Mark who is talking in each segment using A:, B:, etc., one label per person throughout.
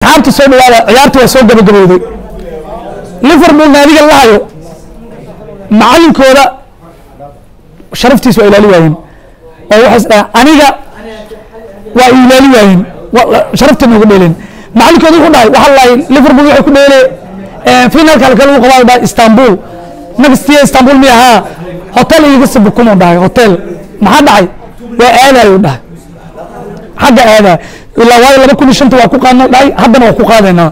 A: Asxaabta soo dhawaada, ciyaarta waa soo gabagabowday. Liverpool naadiga la hayo macalinkooda sharaftiisa waa ilaali waayeen, oo waxay is dhahaan aniga waa ilaali waayeen, sharafta nooga dheeleen. Macalinkooda wuxuu dhahay, waxaa lahay Liverpool waxay ku dheele finalka halka lagu qabaa dhahay Istanbul next year. Istanbul miya? Haa, hotel iiga sabukumo dhahay. Hotel maxaa dhacay? Waa aadayo dhahay, xagga aadaya ilaa waayo 2005-ta waa ku qaadno dhahay, haddana waa ku qaadaynaa,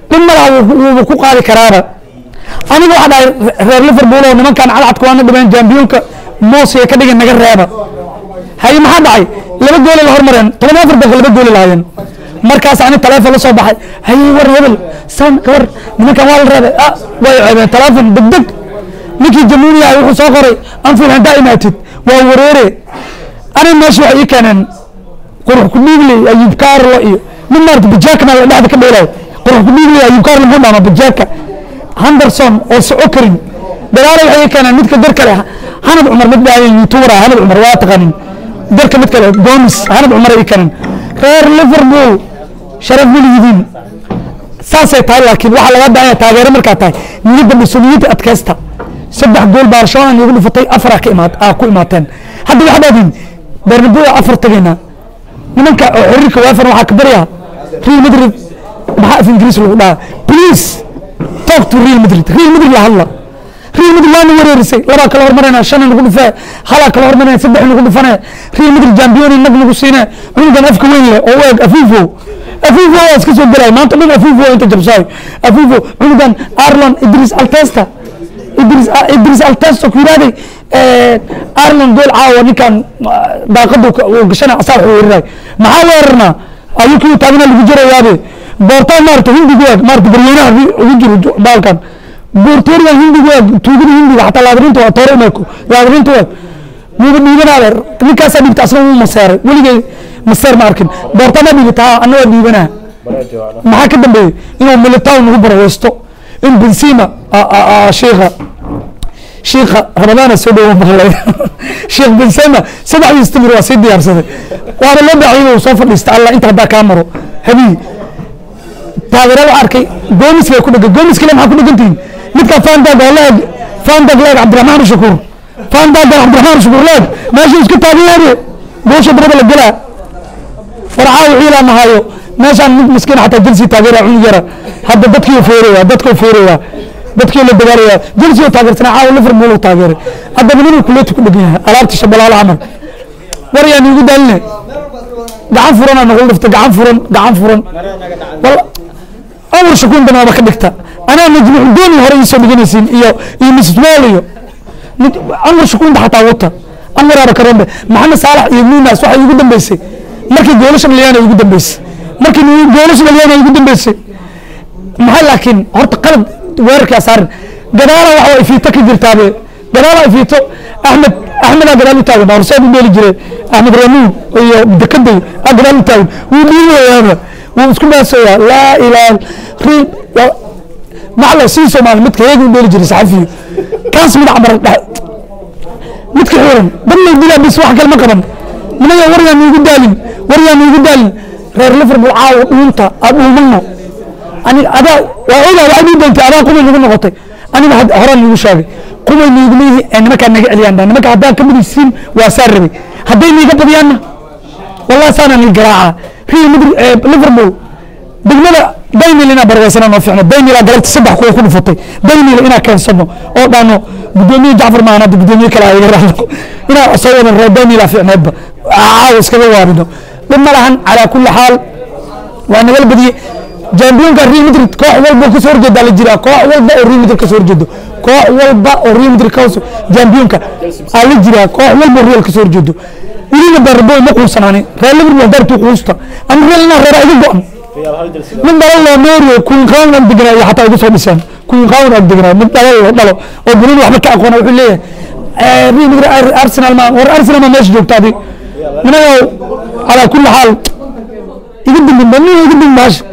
A: dhib ma laha, wuuba ku qaadi karaaba. Aniga waxaa dhahay reer Liverpool oo nimankan cadcadka waana dhibeen, championka moosiga ka dhigin naga reeba. Haye, maxaa dhacay? Laba goole la hormareen, 14 daqiiqo laba goole lahaayeen. Markaas ani taleefon la soo baxay, haye war hebel san war nimankan waa la reebay. Ah, way ceebeen. Taleefon degdeg ninkii jamuuni yahay wuxuu soo qoray Anfield haddaa imaatid waa wareere. Ani meesha waxay ii keeneen qurux ku dhiigley Ayub Carlo iyo mid maarata Bajakna la dhexda ka dheelayo. Qurux ku dhiigley Ayub Carlo muxuu dhamaa? Bajaka Henderson oo soco karin gadaala waxay ii keeneen midka gar kale, Hanad Cumar mid dhahayen, youtuber ah, Hanad Cumar waa taqaanin, garka mid kale Gomis, Hanad Cumar ay ii keeneen. Reer Liverpool sharaf ma lihidiin, saasay tahay, laakiin waxaa laga baahan yahay taageero markaa tahay niyadda dhiso, niyadda adkaysta. Saddex gool Barcelona iigu dhufatay, afar aa ka imaad aa ku imaateen. Hadda waxaad aadin Bernabeu afar tagaynaa. Nimanka oo xiriirka UEFA waxaa ka baryaa Real Madrid, maxaa af Ingiriis lagu dhahaa? Please talk to Real Madrid. Real Madrid la hadla. Real Madrid waana wareerisay, labaa kala hormarayna, shan nagu dhufee, halaa kala hormarayna, saddex nagu dhufanee. Real Madrid champion nag nagu siinee. Cunugan afka weyn leh oo u eg Afifo, Afifo waa iska soo gelay maanta dhan, Afifo inta jabsaayo Afifo. Cunugan Arlon Idris Altesta, Idris Altesto ku yidhahday Arlon gool caawa ninkan daaqadu uu gashana asaa wuxuu weeraray. Maxaa weerarnaa? Ayuu kii taagna lagu jirayaabe boortaan maarata hindigu eg maarata barweynaha ugu jiro baalkan boortoorigan hindigu eg, tuugada hindiga xataa laadrinta waa toore umeeko laadrinta u eg wuuba dhiibanaade. Ninkaasaa dhiibta, asna wuu maseeray. Weligay maseer ma arkin. Boortaan ma dhiibata? Haa, anna waa dhiibanaa. Maxaa ka dambeeyey? Inuu Militao nagu barweysto, in Benzema shiika Ramadaana soo dhowo maqlay. Sheekh Benzema saddexdiis timir waa sii diyaarsaday, waana loo baaciyay, uu soo fadhiista. Allah inta haddaa kaa maro habiy taageera waxaa arkay Gomis bay ku dhegan. Gomis kale maxaa ku dhegantihiin? Midka Fandag oo leeg, Fandag leeg, Cabdiraxmaan Shukuur Fandag, Cabdiraxmaan Shukuur leeg meeshuu iska taagan yahay, goosha dabada la gelaa farcaa wixiilaa mahayo meeshaan. Mid miskiin xataa Chelsea taageera, cunug yara hadda dadkii feeraya, dadkuu feeraya, dadkii la dagaalaya. Chelsea oo taageersanaa caawa Liverpool uu taageeray. Haddaba ninuu kuleeti ku dhegan yahay alaabta shabalaalo camal. War yaan iigu daaline, gacan furan nagu dhifta, gacan furan, gacan furan. Wal Amar Shakuun waaba ka dhigta anaa Najmuxudooni hore iisoo dhiganaysiin iyo Mrs Wall iyo Amar Shakuunda xataa wata Amaraaba Karombe. Maxamed Saalax iyo Nunas waxay iigu dambeysay markii goolasha dhaliyaan ay igu dambeysay, markii goolasha dhaliyaan ay igu dambeysay. Maxaa laakiin horta qalad weerarkaa saaran gadaala waxa waa ifiito ka jirtaabe, gadaala ifiito. Axmed Axmedaa gadaal u taagan, horseed u dheeli jiray Axmed Ramuun iyo Dekaday aa gadaal u taagan, wuu dhiibayaaba, wuu isku baasoyaa. Laa ilaaha macla sii Soomaali midka heegi u dheeli jiray saxafiyo kaas mid camar dhex midka xiran dad lay dilaa bis, wax kale ma qaban. Nimaya war yaan iigu daalin, war yaan iigu daalin. Reer Liverpool caawa dhuunta aad dhuumano. Ani adaa waa ogaa waxaad ii doontay, adaa qumay nagu noqotay. Aniga horaan iigu sheegay qumay niiguma yihi ee nimankaa naga celiyaan dha. Nimanka haddaan ka badisiin waa saa rabay, hadday niiga badiyaanna wallahi saanaan ii garaacaa. Real Madrid, Liverpool degmada Daynil inaa barweysana noo fiicno. Daynil galabta saddex kuwa ku dhufatay. Daynil inaa keensano oo dhahno gudoomiye Jacfar maahan, hadda gudoomiye kale iga raacno, inaa soo wadan reer Daynil fiicneedba caawa iskaga waabino, dhib ma lahan. Calaa kulli xaal waa nagala badiyey championka Real Madrid. Koox walba oo kasoo horjeedaa la jiraa, koox walba oo Real Madrid kasoo horjeedo, koox walba oo Real Madrid kasoo championka aa la jiraa, koox walba oo Real kasoo horjeedo. Welina Bernabeu ma quusanaani reer Liverpool dartuu quusta. Ani Real inaa reera iga go-an mid dhalo loo meeriyo Queen Qawn aan deganaa iyo xataa igu soo dhiseen Queen Qawn aan deganaa. Mid dhalo loo dhalo oo bunini waxba ka aqoona wuxuu leeyahay Real Madrid Arsenal ma war Arsenal ma meesha joogta adi. Minayow calaa kulli xaal iga dimbin ba nin iga dimbin baasha.